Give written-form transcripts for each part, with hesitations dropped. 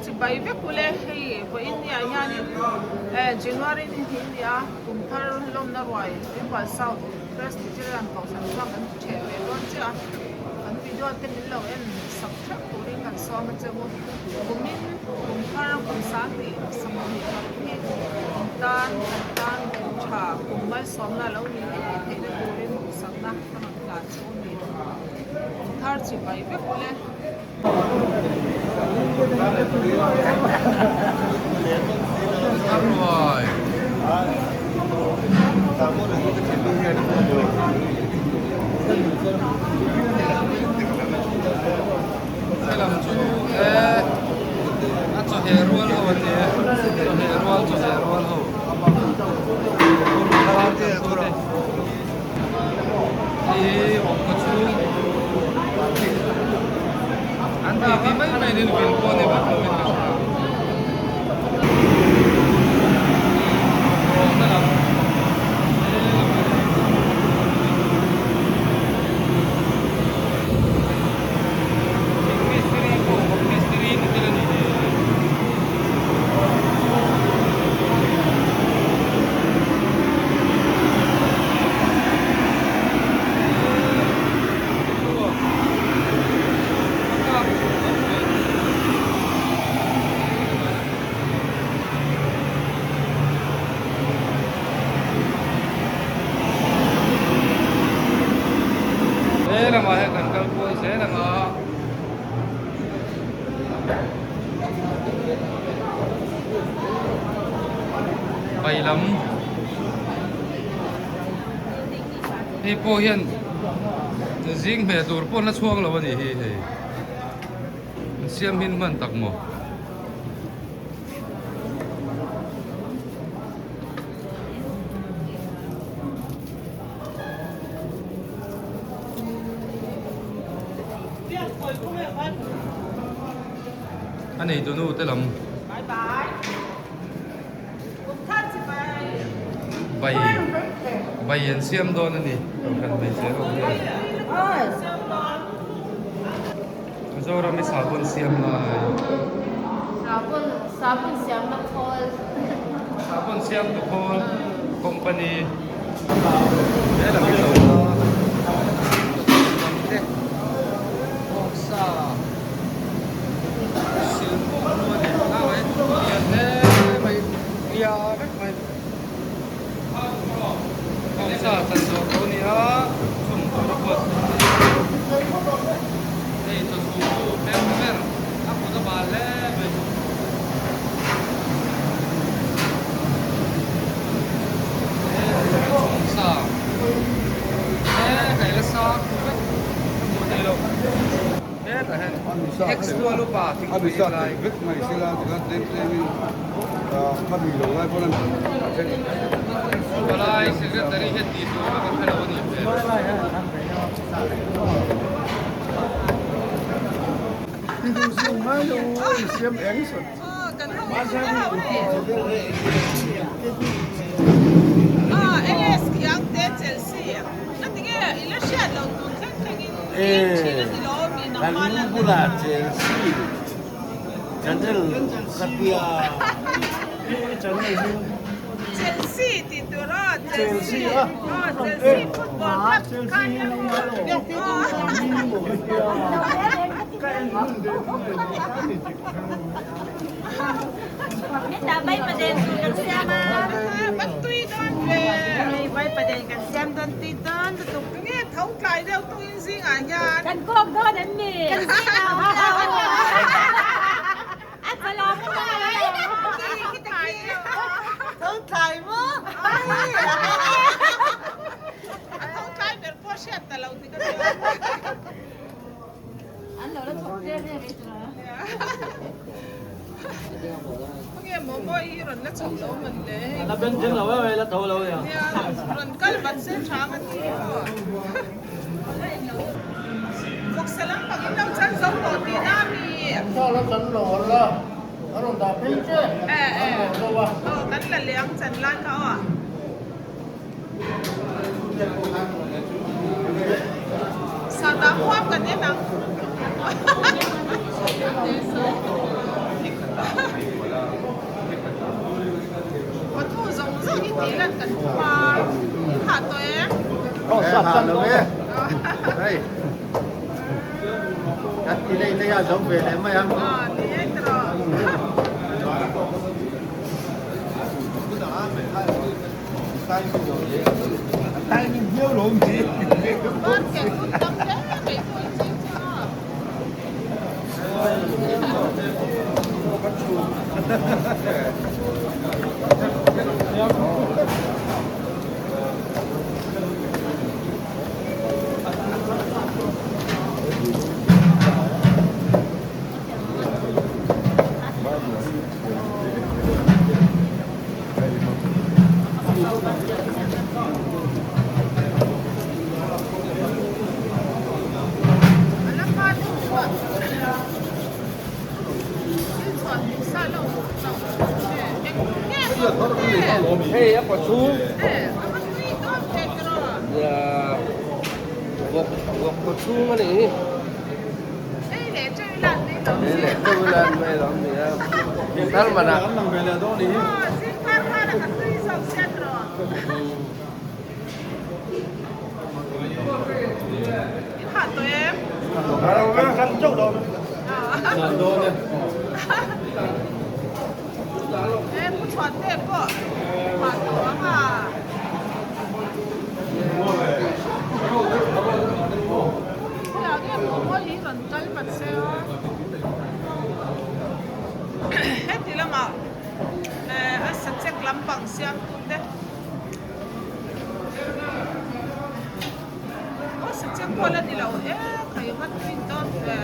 chibai vek ule hei vawiin ni ah hianin eh January ni hnih a ni a kum thar lawmna ruai Imphal South Presbyterian Kohhran chuan kan theh ve dawn chiah a kan video te min lo en sak theuh turin kan sawm a che u kumin kum thar kum sang hnih sawmhnih paruk hi in tan kan tan kum tha kum malsawmna lo ni ngei theihna turin duhsakna ka rawn hlan chu a ni kum thar chibai vek ule. Helam chu eh a chawheh rual ho a ni a chawheh rual chawheh rual ho hi awm ka chhung an ti ti mai mai in vil pawh ni vak lo in ka hria rawhna lam thing mistiri pawh vawk mistiri ni tel a ni hi. He lamah hian kan kal kual zel ang a. Pai lam hei pawh hian zing hmeh tur pawh la chhuak lo a nih hi hei an siam hin hman tak maw. A neitu nu te lam bai bai an siam dawn a ni kohhran hmeichhe ho hian Mizoram hi sahbawn siam lai sahbawn sahbawn siamna khawl sahbawn siamtu khawl company he lam hi lo a lam te vawksa sil pawh hnu a ni a mai lian hle mai lia vek mai vawksa chan zawh tawh a ni a chhum tur a buatsaih a ni hei chawchhum chu hmel ber a kut a bal hle mai. Hetah Vaipaden tur kan siam a. Vaipaden kan siam dawn tui dawn lutuk. Kan kawk dawn em ni? Kan zingah awm lo. A chawlawm a An lo la thawk tlem em i tura. Khawnge momo hi rawn la chho lo man le. La ben thleng lo em la tho lo ya. Nia rawn kal vat se tha nga ti maw. Vawksa lampang in lo chan zo tawh tih na mi. Vawksa la chan lo a la a rawn dah phei che. Eh eh. Aw kan la leh ang chan lai kha aw. Sahdah huam kan en ang. Tih lan kan tum a, in hah tawh em? Hah lo e. Hei. Kan ti lei lei a zo ve leh mai ang. Aw ni e tiraw. Dawn keh hun tam hle mai pawh in ching chu a. Hei a kawchhung vawk vawk kawchhung a nih hi. Hei leh teuh lan mai lo Hei leh teuh lan mai lo ni a. Thar man ah. Heti lamah a sachek lampang siam tute aw sachek pawh la ni lo e khai vat thin dawn ve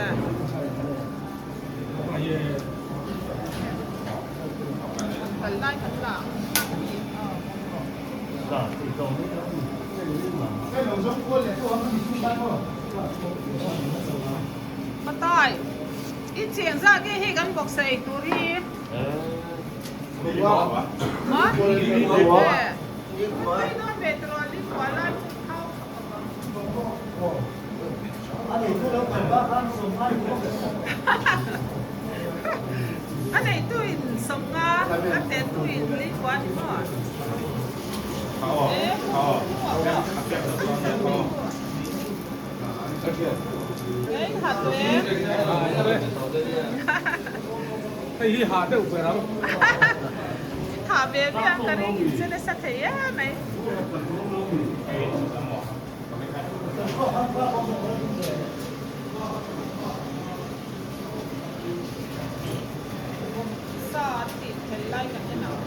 kal lai kan la ang Patai i cheng zat nge hei kan bawksa ei tur hi maw tui dawn ve tawh a lipua lai chu thau tha khawp ang. A neitu in sawmnga a tetu in lipua ni maw? Hei hi hah deuh ber ang. Tha ve ve ang ka ring in che nasa thei em mai. Sa an tih fel lai kan en ang.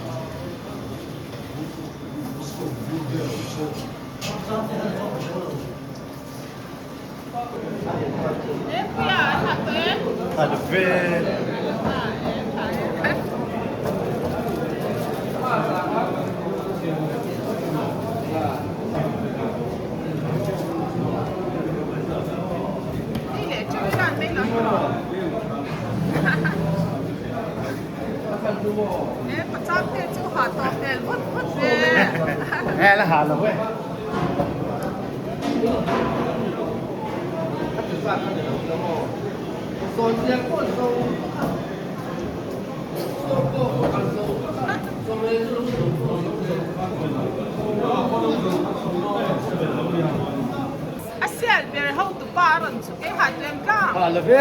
A sial ber hotu pa a rawn chhuk e ha tlem tlang. Ha lo ve.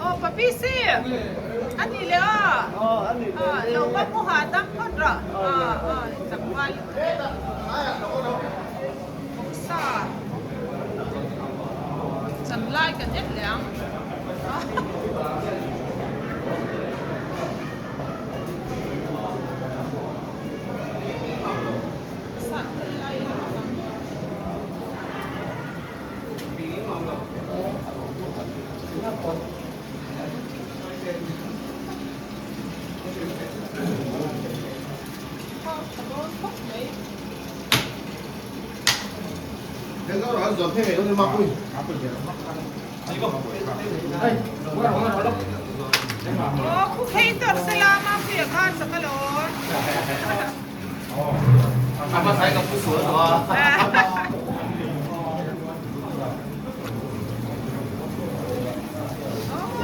Aw pa PC a ni leh a. Aw a ni leh. Lo va hmu ha dam phawt rawh. Aw aw tlangval sa chan lai kan en leh ang. Sa chan lai a ang.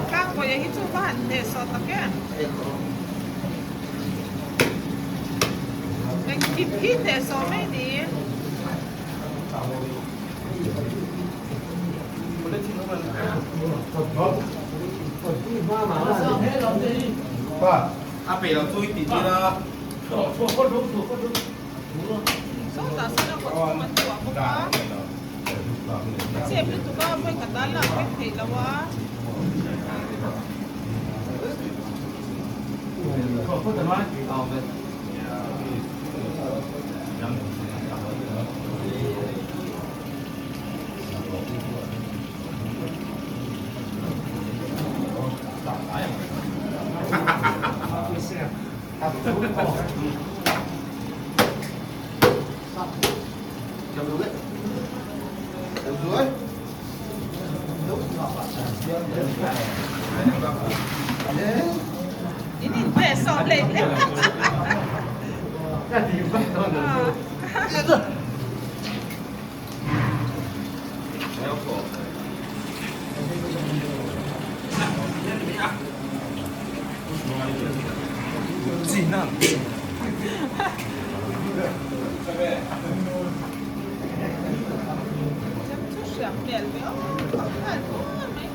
Tlangpawia hi chu va han hnehsawh tak em? Kip hi hneh sawh mai ni. Sawtah sawn a kawt chhung an tuah bawk a, a chep lutuk a vawi khat a lak vek theih loh a. In inhmeh sawm leh hle. Chu hriam hmel ve aw nghal fur mai.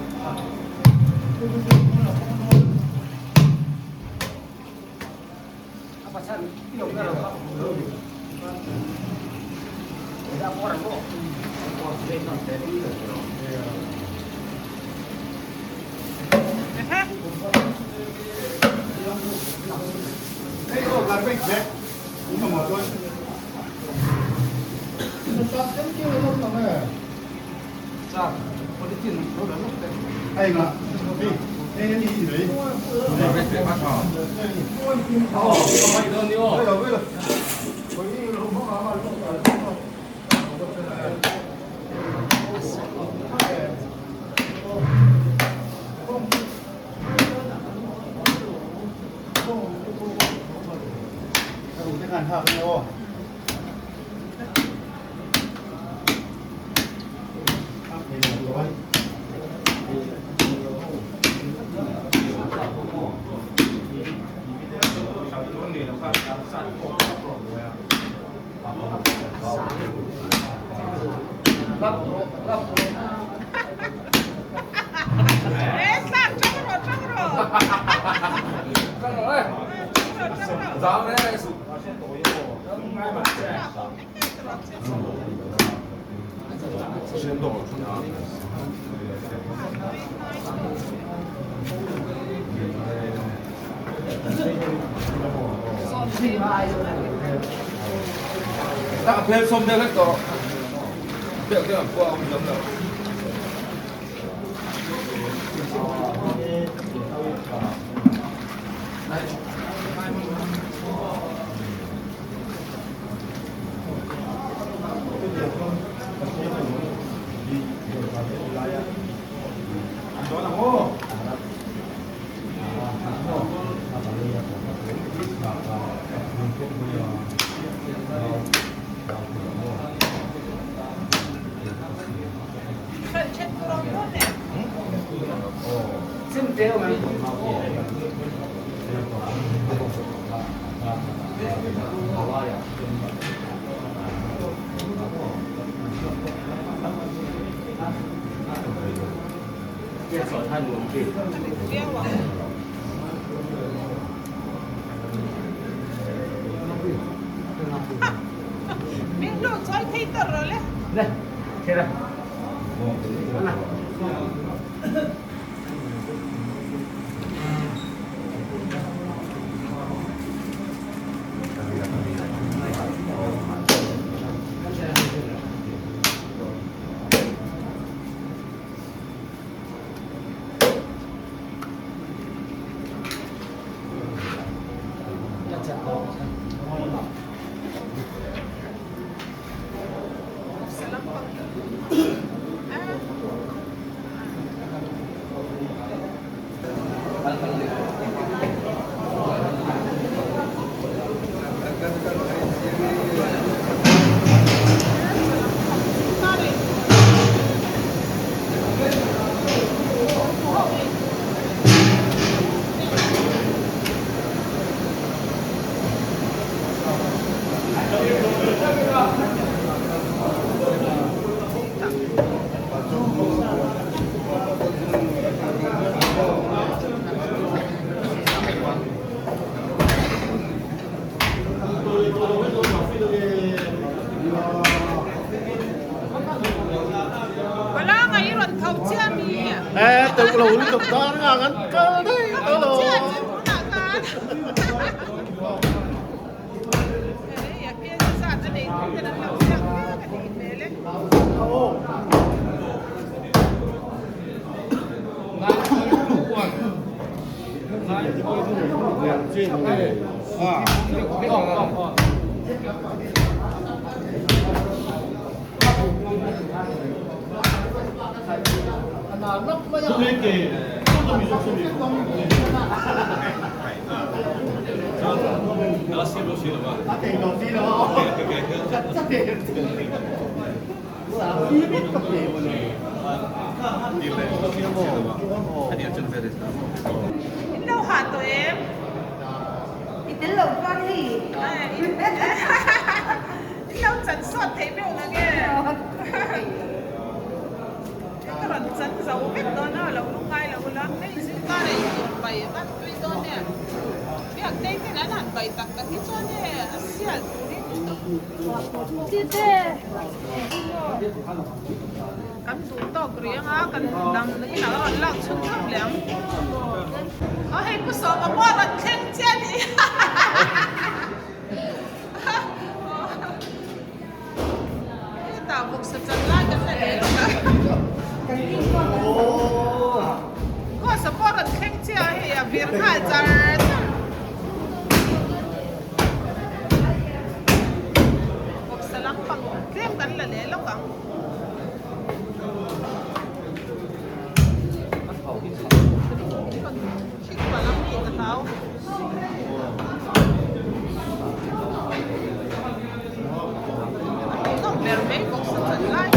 E teuh lo lutuk dar nga kan kal daih tawh lo. In lo hah tawh em? I tel lo chuan hei. In lo chan sawt thei meuh na nge? Ka rawn chan zo vek dawn a, lo lungngai lo ula. Hei zingkar ei tur pai vat tui dawn e. Biak tei ten an han pai tak tak hi chuan e a sial turin. Kan duh tawk rih anga kan dang inah a rawn lak chhun chhun leh ang. Aw hei Pu Sawma pawh a rawn thleng chiah a ni. Hetah vawksa chan lai kan la leh lawk a. Kawsa pawh a rawn thleng chiah a hei a vir nghal char char. Vawksa lampang tlem kan la leh lawk ang. Khik palh ang tih ka hlau. A hmuhnawm ber mai bawk sa chan lai.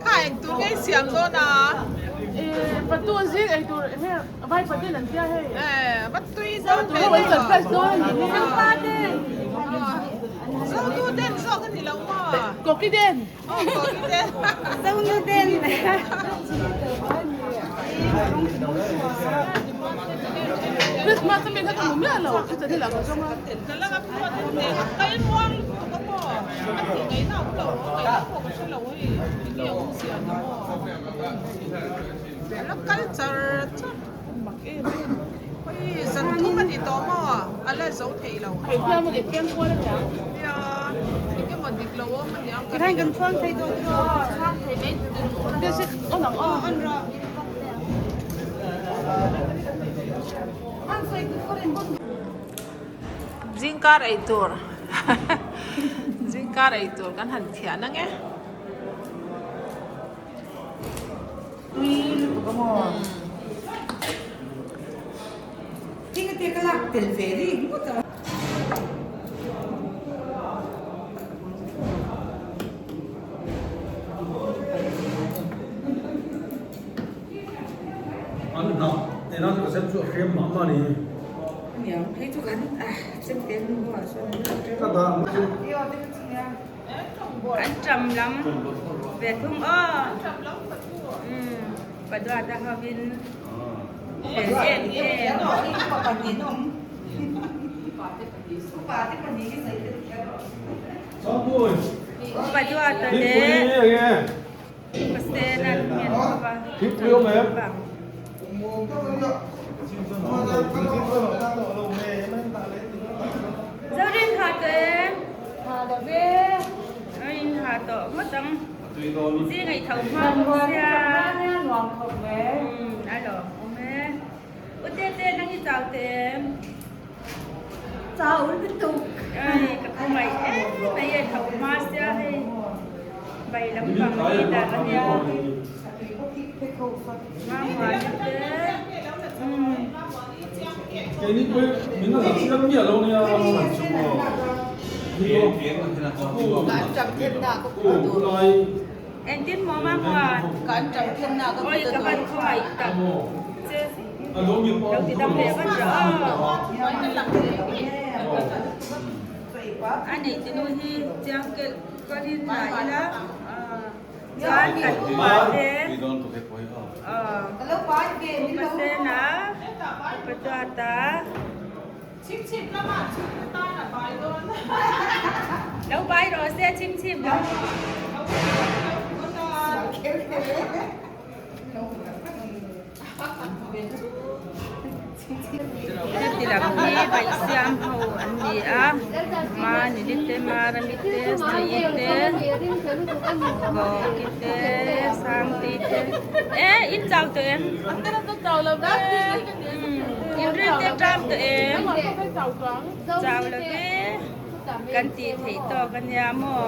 Kha eng tur ngei siam dawn a. Patu zing ei tur he vai patin an tia hei. Eh, va tui dawn ve. Ho kan first dawn a ni. Zopa den. Zotu den zawk a ni lo maw? Koki den. Oh, koki den. Zonu den. Christmas mi kha ka hmu miah lo. Chu ni la ka zawng a. Ka la ngam chuan an nen a kal muang lutuk a maw? A tih ngaihna a awm lo, a ngaihna pawh ka hre lo hei. Enge a awm zia ni maw? A la kal char char mak em em. Hei zan thum a ni tawh maw? A la zo thei lo. Hei hian maw leh piang kual a niang. Nia, enge maw dik lo awm a niang. Tikhan kan chhuang thei dawn tiraw? Chhuang thei mai tur. This is on ang aw. On rawh. Zingkar ei tur zingkar ei tur kan han thian ang e. Tui lutuk a maw? Thing te ka lak tel ve ri ngawt a. An hnah tena ka sem chu a hriam mah mah a ni. Ka dah ang chu. An ṭam lam ve thung aw. Paduata hovin fel em em. Paduata leh Pasena an hian hova. Zorin ha tawh em? Ha lo ve. In ha tawh ngawt ang. Zing a i tho hma bawk sia. Nuam khawp mai. A lawm awm e. U Tete nang i chau teh em? Chau lutuk. Ai ka khawngaih em mai e tho hma sia hei vai lampang hi dan a nia. Mamua te umm. Keini pawh min la siam miah lo nia. Engtin maw Mamua? Oi ka van khawngaih tak che. Lo ti dam leh vat rawh aw. A nei tinu hi chiang kelh kawlhin la ila. Chuan kan upa te upa sena upa chuata lo bai rawh se chim chim lo. Heti lam hi paih siam ho an ni a Manili te Marami te Saii te Kawki te Sangti te e in chau tawh em in ril te ṭam tawh em chau lo ve. Kan tih theih tawk a nia maw?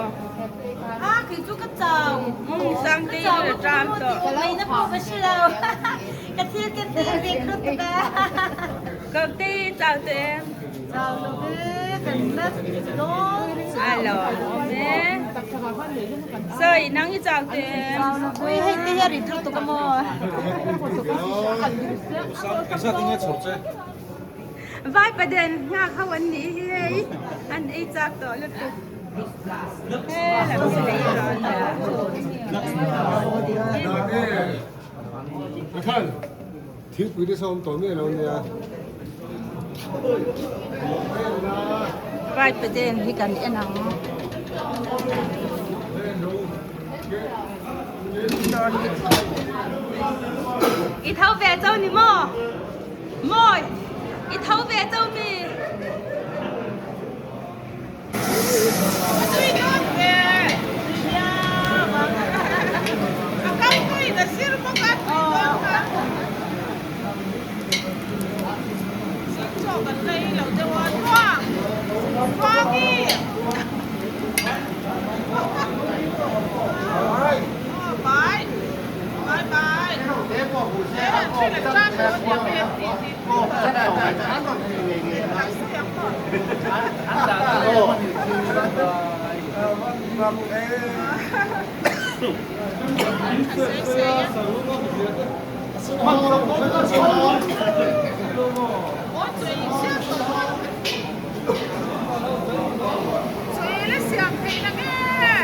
A kei chu ka chau. Umm Sangtei hi la ṭam tawh. Ka meina pawh ka hre lo. Ka thil ka ti ve khawp tuk a. Kautei i chau tawh em? Chau lo ve, kan la dawn A lo awm e. Sawi nang i chau tawh em? Chau lo ve, hei te hi a rit lutuk a maw? Vai paden nghak ho an nih hi hei an ei chak tawh lutuk he lam hi lei tawh a nia. Pathan thingpui te sawm tawh miah lo nia. Vai paden hi kan en ang. I tho ve cho ni maw? Mawi, i tho ve cho mi? A tui dawn ve. A kal tuin a zir bawk a tui dawn kha. Zing chaw kan la ei lo deuh a, Tluang! Tluangi! Bye! Bye bye!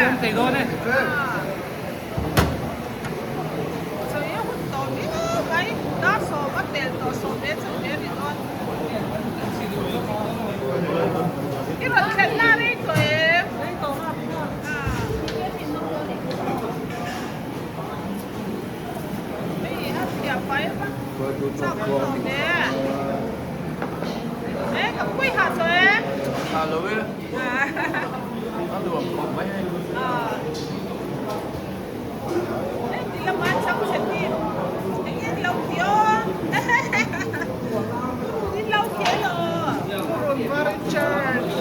Siam thei dawn e. Chawi a hun tawh viau mai, dar sawm a tel tawh sawm leh chawi a ri dawn. I rawn thlen na rei tawh em? Rei tawh a. Hei a thiam pai a chak awm tawh hle. E ka pui ha chaw em? Ha lo e. A nuam khawp mai hei. Heti lama chang chhe hi eng eng lo khi aw Purun in lo khi elaw Purun var church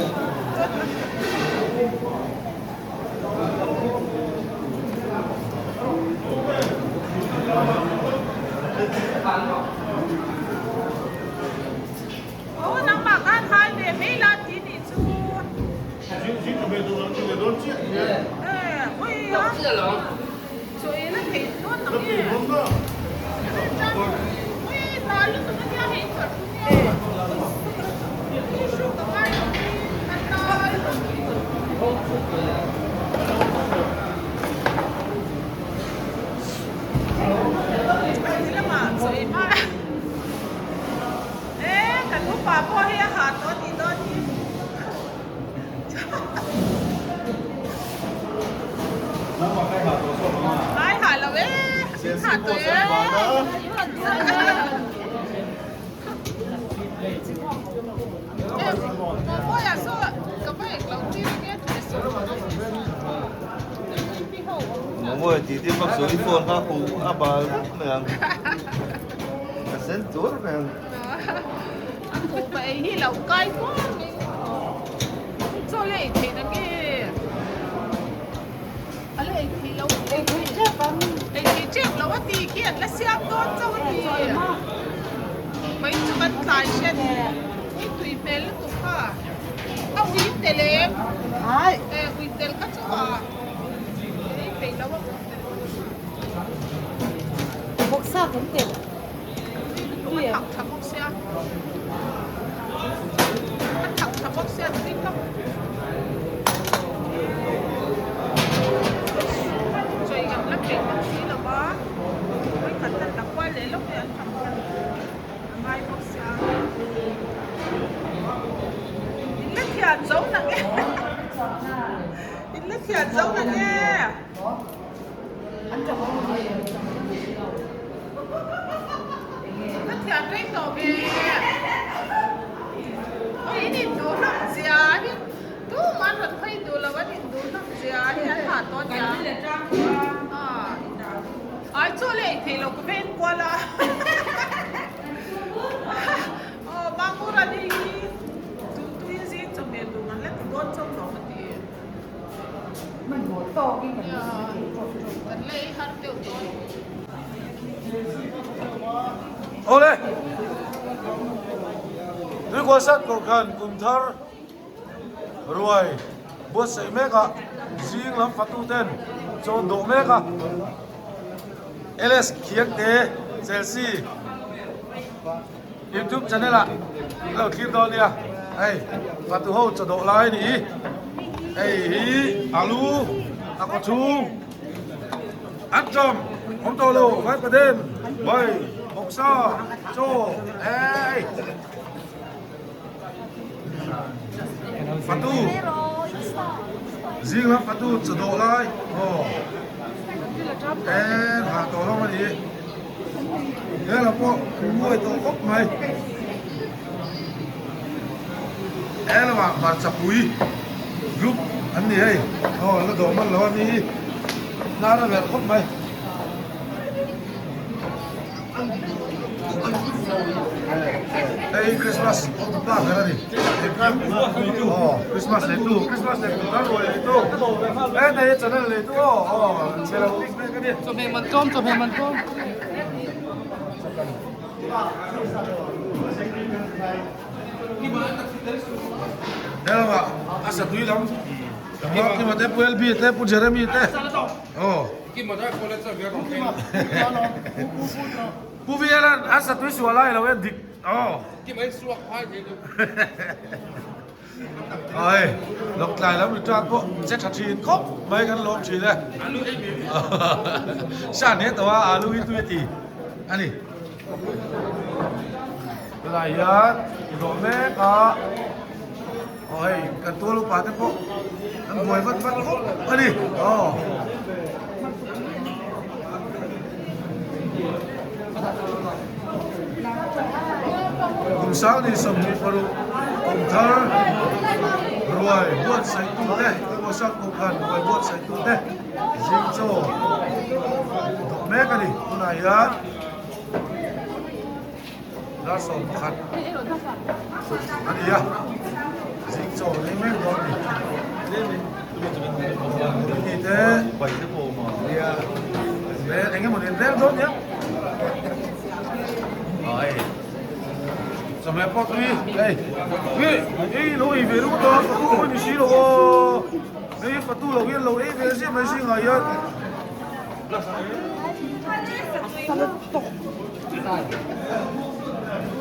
Aw nangmah khan hai ve mai la ti nih chu. Kan upa pawh hi a ha tawh tih dawn hi. Ai ha lo e, ha tawh e. Mawi tih tir bawk suh i phone kha huh a bal vek mai ang. A sen tur mai ang. A huh pa ei hi lo kai kual mai. Chaw leh ei theih na nge? A la ei theih lo. Ei theih tep ang. Ei theih tep lo a ti khi an la siam dawn chauh a ti. Mai chu kan tlai hret. Ui tui hmel lutuk kha. A ui tel em? Ai. E ui tel kha chu a. Ei peih lo a ui tel. Bawksa kan tel. Tui a thak tha bawk sia. A thak tha bawk sia tui tawp. Chawi kan la peih bawk si lo va. Vawikhat an la kual leh lawk hi an tham khan a ngai bawk sia. In la thian zo na nge. In la thian zo na nge. Ka thian rei tawh ve. Oi in induh hlawm zia hi tumah an rawn hawi duh lo an induh hlawm zia hi an hah tawh ania. Ai chaw leh ei theih loh ka ven kual a. Aw Mangura ni hi tuntui zing chawhmeh duh an la ti dawn chauh lo ka ti. Kan la ei har deuh dawn. Awle! Tuikualsat Kohhran kum thar ruai buatsaih mek a, zing lam fatu ten chawn dawh mek a, LS Khiangte Chelsea YouTube channel ah in lo thlir dawn nia, hei fatu ho chaw dawh lai a ni, hei hi alu a kaw chhung. An ṭawm awm tawh lo vai paden vai bawksa chaw ei fatu zing lam fatu chaw dawh lai aw en hah tawh hlawm a ni helam pawh nguai tawh khawp mai helamah hmarchapui group an ni hei aw la dawh man lo a ni hi. Hnar a verh khawp mai. Hei Christmas pa ber a ni. Aw Christmas nei tu Christmas nei tu kan ruai nei tu. E nei channel nei tu aw aw chhe lo bik mek a ni. Chawhmeh man tlawm chawhmeh man tlawm. Helama a satui lam. Kima te Pu LB te Pu Jeremy te aw Pu VL an an satui sual lai lo en dik aw Ai Lawngtlai lam return pawh che tha thin khawp mai kan lawm thin e Shan he tawh a alu hi tui a ti a ni Tunah hian i dawh mek a. Aw hei kan tual upa te pawh an buai vat vat khawp a ni aw. Kum sang ni 26 kum thar ruai buatsaih tu te Tuimuasak Kohhran ruai buatsaih tu te zing chaw dawh mek a ni tunah hian. Dar 11 a ni a, zing chaw nei mek dawn a ni. Committee te rel eng emaw nen rel dawn nia. Ai chawhmeh pawh tui hei tui ei lo ei ve ringawt a fatu pawh ni si lo aw hei fatu lo hian lo ei ve ziah mai zingah hian.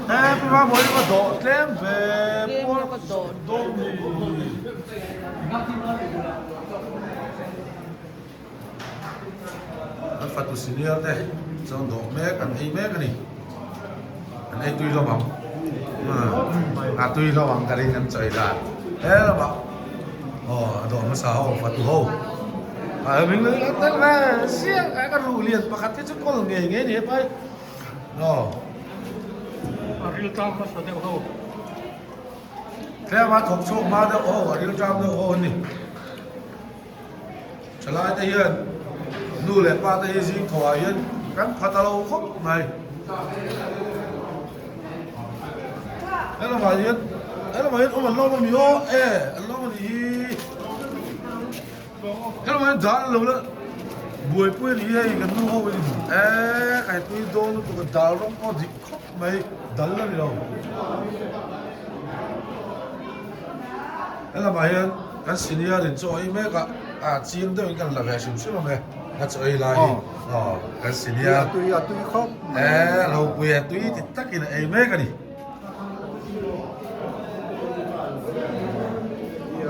He pu Ramawii hi ka dawh tlem ve pawl dawn ni. An fatu senior te chuan dawh mek an ei mek a ni. An ei tui hlawm ang. A tui hlawm ang ka ring an chawi dan. He lamah aw a dawh hmasa ho fatu ho. A hming lo ila tel ve chiang a ka ruh lian pakhat hi chu kawl ngei ngei ni hepai. Aw. A ril tlang hmasa deuh ho. Tlema thawk chhuak hma deuh ho a ril tlang deuh ho an ni. Thalai te hian. Nu leh pa te hi zing thaw ah hian kan pha ta lo khawp mai. He lamah hian he lamah hian awm an lawm a mi aw e an lawm a nih hi. He lamah hian dal lo la buaipui a nih hi hei kan nu ho in e kaipui dawn lutuk a dal rawng pawh dik khawp mai dal a ni lo. He lamah hian kan senior in chaw ei mek a ah chiang deuhin kan la ve hrim hrim ang e a chaw ei lai hi aw kan senior a tui a tui khawp e lo pui a tui ti takin a ei mek a ni.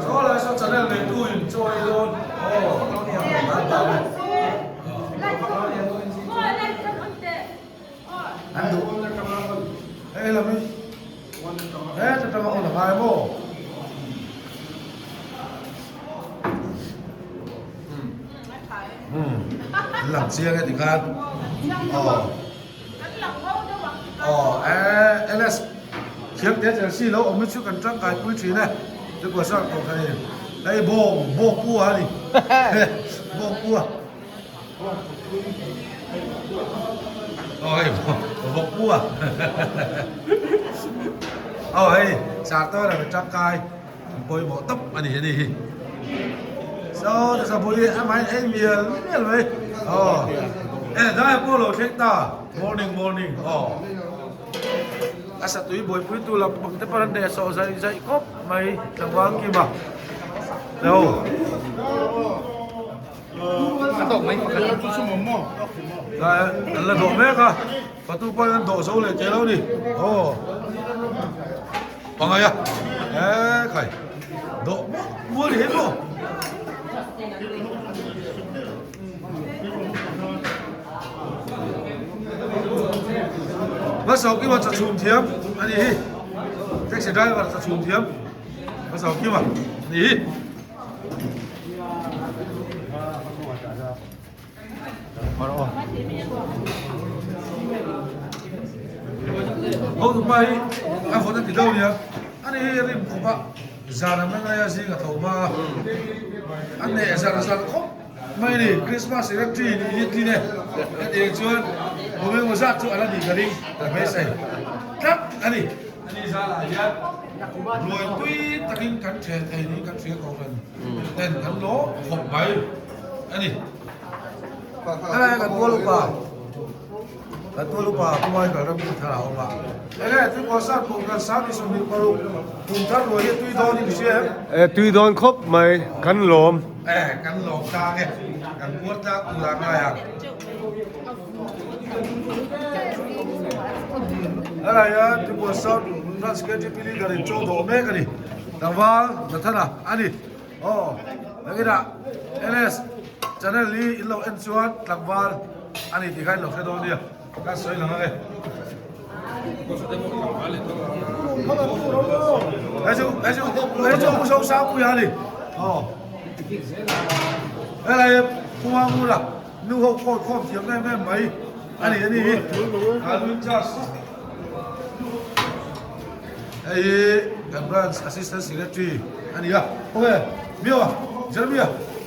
Chaw lai saw channel nei tu in chaw ei dawn aw An duh. Hei lam hi. He ta tanga on a ngai maw? Hmm. An lang chiang e tikhan. Aw. Aw, eh, LS. Thiam te Chelsea lo awm hi chu kan tangkai pui thin e. Chu pawh sang tawh kha ni. Hei bawng, bawng pu a ni. Bawng pu a. Aw hei vawk pu a aw hei sartaw leh tangkai an pawimawh tawp a ni ani hi so sabui amah in ei mial mial mai aw e dai pawh lo thleng ta morning morning aw a satui buaipui tu lam pang te pawh an hnehsawh zaih zaih khawp mai tlangval kima lo. An la dawh mek a, patu pawhin an dawh zo leh teh lo ni. Aw, pangai a, e khai, dawh mual mual hi maw. Hmasa kima chachhum thiam a ni hi, taxi driver chachhum thiam hmasa kima a ni hi. Ho tu pa hi a vawt a ti deuh nia ani hi rim khawp a zan a mengai a zing a tho hma a a neh zar zar khawp mai a ni Christmas in a tree nih hi tlin e hetiang chuan kum engemaw zat chu a la nih ka ring ka beisei tlat a ni. Ani zalah hian ruai tui takin kan ṭheh thei niin kan hria ko hran ten kan lawm khawp mai a ni. Helai kan tual upa kan tual upa Kumai kal ram thar a awm a. Enge tui kuasa kum kan 26 kum thar ruai hi tui dawn in hria em? E tui dawn khawp mai kan lawm. E kan lawm tlang e kan puar tlang tur a ngai ang. Helai hian Tripura South Branch KTP leader in chaw dawh mek a ni. Tlangval Nathana a ni. Aw, nakinah LS channel hi in lo en chuan tlangval a ni tih kha in lo hre dawn nia. Ka sawi lang ang e. Hei chu, hei chu, hei chu Pu Zosanpuia a ni. Aw. Helai hi Pu Mangura. Nu ho khawt khawm thiam em em mai a ni a ni hi Alvin Charles hei hi kan branch assistant secretary a ni a ok Mio Jeremia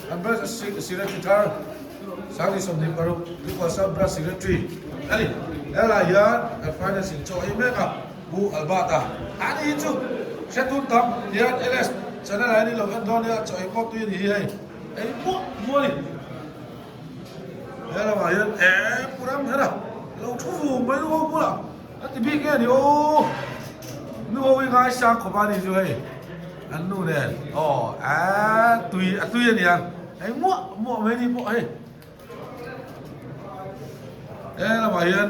kan branch secretary thar 26 Tuikuasa branch secretary a ni helai hian kan finance in chaw ei mek a Pu Albert a a ni hi chu hretun tam hian LS channel ah hian i lo en dawn nia chaw ei pawh tui a ni hi hei. Ei muah muah a ni. He lamah hian eh pu ram her a lo thu vung mai nu ho bulah a ti bik nge ni aw nu ho hi ngai sang khawp a ni chu hei an nu nen aw eh tui a tui a nia ei muah muah mai ni pawh hei he lamah hian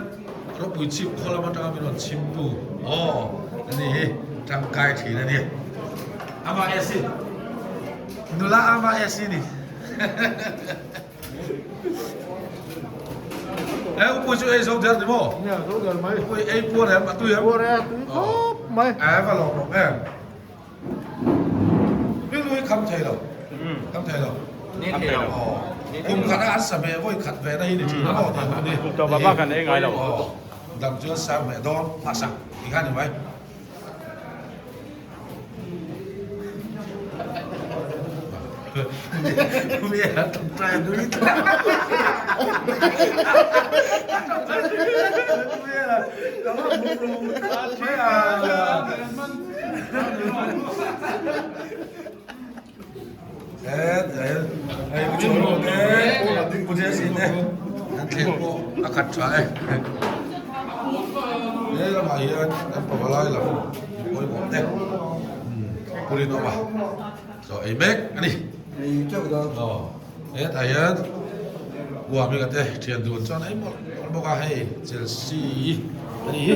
ropui chhip khaw lam atanga min rawn chhim tu aw a ni hi tangkai thin a ni amah esi nula amah esi ni e upui chu ei zo der ni maw nia zo der mai upui ei puar em a tui em puar e a tui khawp mai e va lawm lawm em Rilru hi kham thei lo, kham thei lo. Ni thei lo. Kum khat a an sa ve vawi khat ve na hi ni thin a maw tih hun hi. Kum tawp ah bak an ei ngai lo. Dam chuan sang hmeh dawn hmasa tih kha ni mai. Mi a tawngtai a nui tawh. Ka va hmu ru tak mai a. Hei pu Chhawlho te, pu Jesse te an thleng pawh a khat tha e. He lamah hian kan pavalai lam pawimawh te pu Rinawma chaw ei mek a ni. Aw hetah hian Uamika te thian dun chuan ei mawlh mawlh bawk a hei Chelsea a ni hi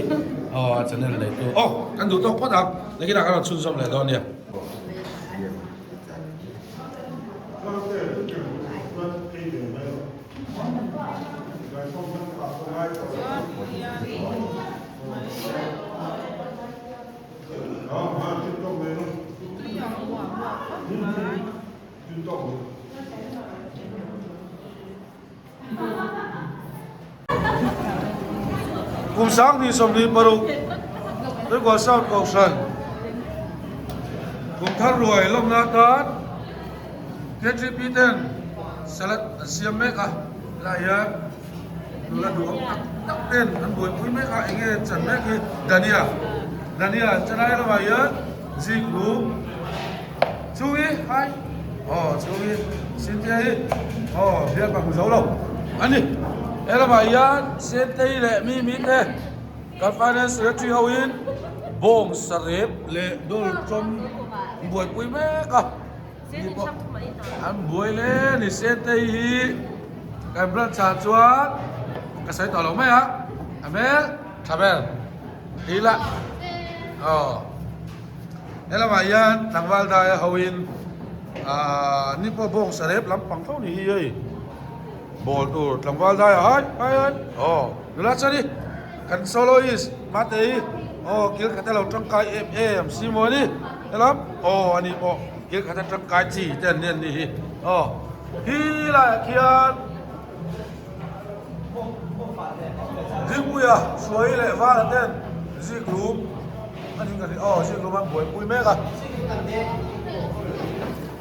aw a channel neitu aw kan duh tawk phawt ang nakinah kan rawn chhunzawm leh dawn nia. Kum 2026 Tuikual South Kohhran kum thar ruai lawmna atan KTP ten salad an siam mek a, helaiah hian nula duhawm tak tak ten an buaipui mek a, enge an chan mek hi Dania, Dania an chan lai lamah hian Zikru. Chungi hai aw chungi Cynthia hi aw biak ka hmu zo lo a ni he lamah hian Sentei leh Mimi te kan finance secretary ho in bawng sarep leh dul tawm an buaipui mek a ni pawh an buai hle a ni Sentei hi kan branch ah chuan ka sawi tawh lo mai a a hmel tha ber ti ila aw. He lamah hian tlangval daia hoin aaa ni pawh bawng sarep lampang tho ni hi hei ball tur tlangval daia hai hai hai aw nula chuan i kan soloist matei aw kil khat a lo tangkai em em si maw ni helam aw ani pawh kil khat a tangkai chi te an ni an ni hi aw hi laiah khian. Dingpuia Hruai leh Vala ten Zikrum a ning ka hria aw Zikrum an buaipui mek a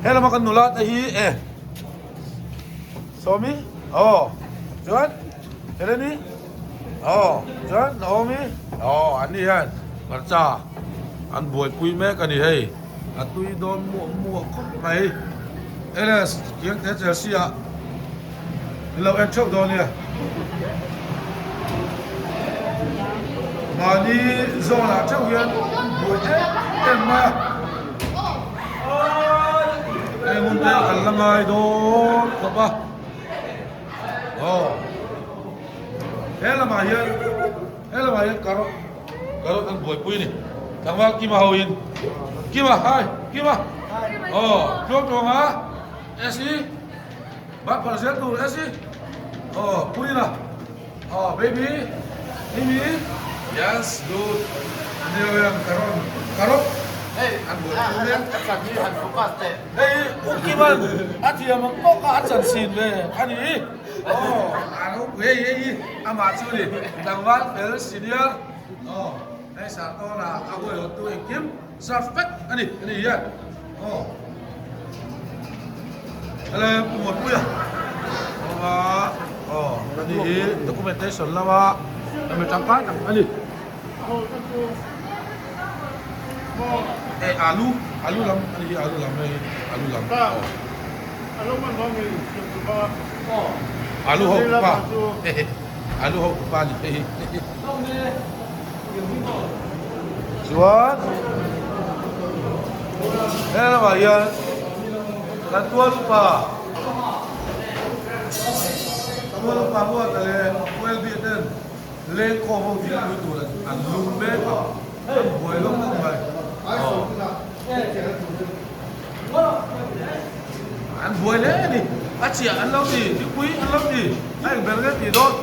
he lama kan nula te hi e Sawmi aw chuan Heleni aw chuan Naomi aw an ni hian hmarcha an buaipui mek a ni hei a tui dawn muah muah khawp mai Ls Kiangte Chelsea ah. Lo en theuh dawn nia. Mahni zawnah theuh hian buai em em mai a. Hei hun te kan la ngai dawn khawp a. Aw. He lamah hian he lamah hian carrot carrot an buaipui a ni. Tlangval Kima ho in Kima hi Kima aw tluang tluang a SE. Bak phal zel tur e si. Aw Purina. Aw baby. Mimi. Yes good. Nia hian carrot carrot hei an buai pui mek. A chan hi han focus teh. Hei Ukiman a thiam ang tawk a a chan sin ve a ni. Aw a ropui hei hei amah chu ni tlangval fel senior. Aw hei Sartawna a huaihawttu engkim serve vek a ni a ni hian. Aw. Hello Pu Muanpuia aw aw ani hi documentation lama mi tangkai tak a ni eh alu alu lam ani hi alu lam hei alu lam aw alu ho pa alu ho pa ni hei Chuan he lamah hian kan tual upa tual upa Muata leh Welby ten lengkhawm ho dingpui tur an lum mek a, an buai lawk lawk mai. An buai hle a ni, a chiah an lo ti, dingpui an lo ti, a engber nge tih dawn.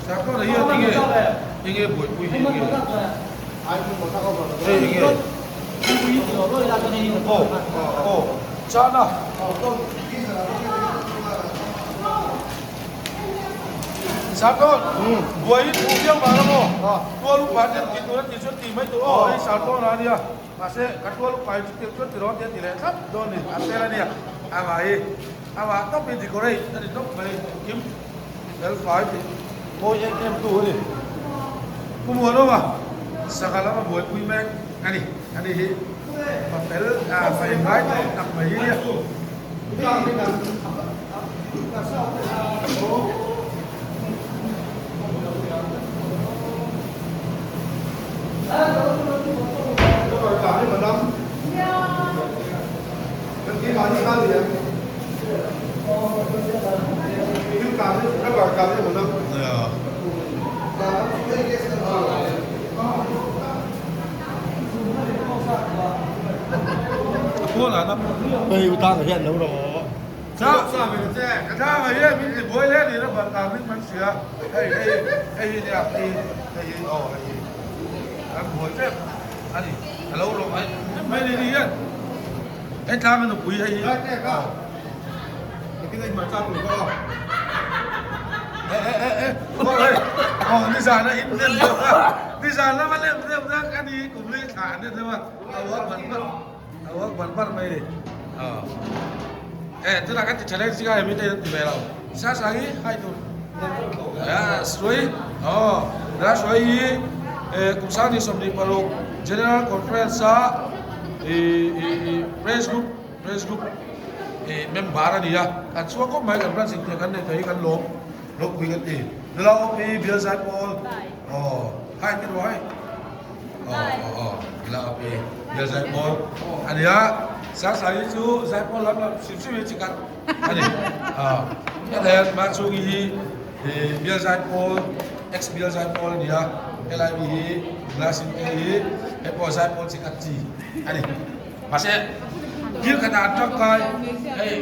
Sakawr hian enge enge buaipui hi enge hei enge aw aw chana Sartawn buai hi thu viau vang a maw? Tual upa ten tih tur a tih chuan tih mai tur aw hei Sartawn a nia mahse ka tual upa hi chutiang chuan ti rawn ti a ti leh thlap dawn ni a fel a nia amah hi amah tawp hi decorate a ni tawp mai kim fel fai tih mawi em em tu a ni. Pu Muanawma sangha lama buaipui mek a ni a ni hi pa fel ah pa ingai tawp tak mai hi nia. Hei tlang a nupui hei hi aw nizan a in nem deuh a nizan lama lem deuh na ka ni kum li thla an deuh a a uak ban ban a uak ban ban mai ni e tunah kan ti tha leh zing a hemi te an ti ve lo sa sa hi hai tur suai aw la suai hi kum sang ni 26 general conference a Press group press group member a ni a kan chhuak khawp mai kan branch inthei kan nei thei hi kan lawm ropui kan ti nula awm hi bial zai pawl aw hai ti rawh hei aw aw aw nula awm hi bial zai pawl a ni a sasa hi chu zai pawl lam lam hrim hrim hi chi khat a ni a hetiang hian mahchhungi hi bial zai pawl ex bial zai pawl a ni a helai mi hi nula sinte hi hei pawh zai pawl chi khat chi a ni mahse kil khatah an tangkai hei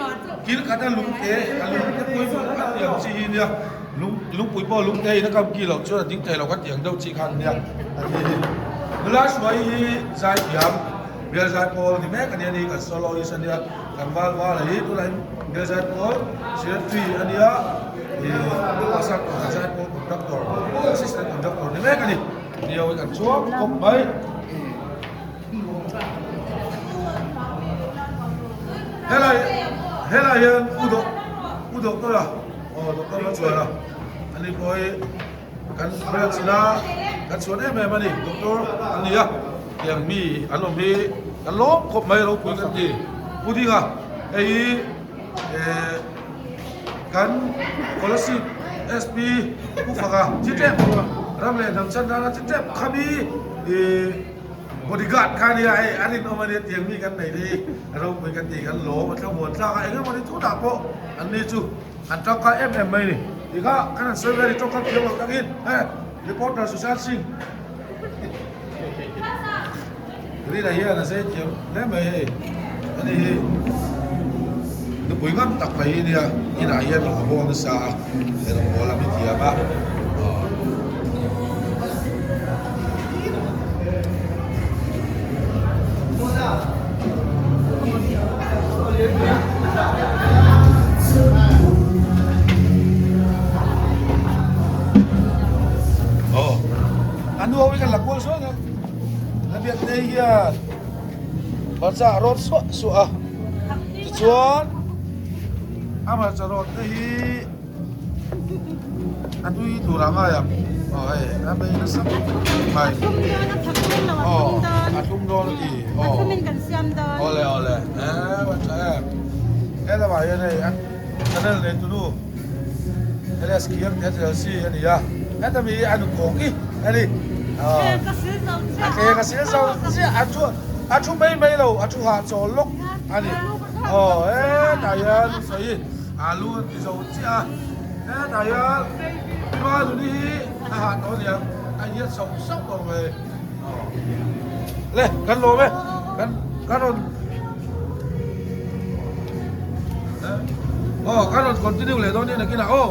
kil khata lungte a lungte pawimawh a tiang chi hi nia lung lungpui pawh lungte in a kam ki loh chuan a ding thei lo kha tiang deuh chi khan nia a ni hi nula hruai hi zai thiam bial zai pawl ni mek a ni a ni kan soloist a nia kan val val a hi tunah hian bial zai pawl secretary a nia ih pasal zai pawl conductor assistant conductor ni mek a ni. Nio hi kan chuang khawp mai. Helai helai hian u dawh u doctor a aw doctor a chuan a ani pawh hi kan branch ina kan chuan em em a ni doctor an ni a tiang mi an awm hi kan lawm khawp mai ropui kan ti pudding a hei hi eh Kan Kolasib SP Pu Faka chi tep ram leh hnam chan nana chi tep khami bodyguard kha nia hei a rinawm ania tiang mi kan nei hi ropui kan tih kan lawm a thlamuan thlak a engemaw ni tunah pawh an ni chu an tangkai em em mai ni tih kha kan han sawi ve a ni tawngkam thiam lo takin he reporter Sushant Singh Rina hian a zai thiam hle mai hei ani hi nupui ngam tak mai hi nia inah hian a haw nasa a he rawngbawl lam hi thiam a aw a nu ho hi kan la kual sawn a. Hnabiakte hian hmarcha a rawt suah suah a, tichuan a hmarcha rawt te hi a tui tur a ngai ang aw hei a bei nasa khawp mai aw a thlum dawn a ti aw awle awle e va tha em he lamah hian hei a channel nei tunu LS Kiang te a ni a heta mi hi a nu kawng i a ni. A tleng a sil zo chiah a thu a thu mai mai lo a thu hah chawl lawk a ni aw hetah hian sawi alu an ti zo chiah a hetah hian hma nuni hi a hah tawh aniang a hiat sauh sauh tawh mai aw le kan lawm e kan kan rawn aw kan rawn continue leh dawn nia nakinah aw.